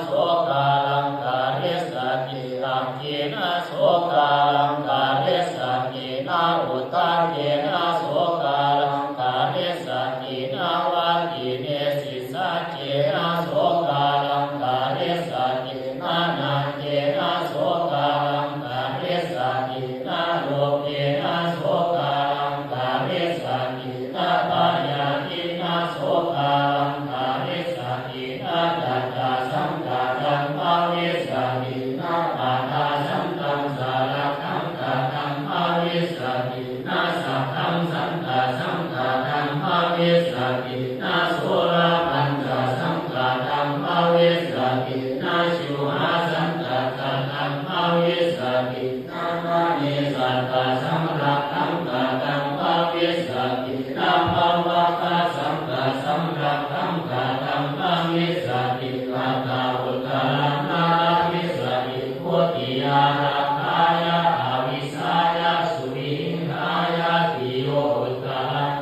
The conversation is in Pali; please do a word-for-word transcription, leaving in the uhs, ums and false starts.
sokāraṃ karissati, agginā sokāraṃ karissati, na uddakena sokāraṃ karissati, na vattine sissajjena sokāraṃ karissati, na nāgena sokāraṃ karissati, na rogena sokāraṃ karissati, na bhayādinā sokāraṃ karissati, na tatthasaṅkhātaṃ bhavissati, na padasaṅkhassa rakkhaṅkhātaṃ bhavissati, na saggaṃ saṅkhassaṅkhātaṃ bhavissati, na soḷapaccasaṅkhātaṃ bhavissati, na jivhāsaṅkhassaṅkhātaṃ bhavissati, na maṇisakkhassaṅkhassaṅkhātaṃ bhavissati, na bhavaggasaṅkhassaṅkhātaṃ bhavissati, atha uttaraṃ na labhissati. Dutiyā rakkāya avijjāya suvihiṃsāya tiyo uttaraṃ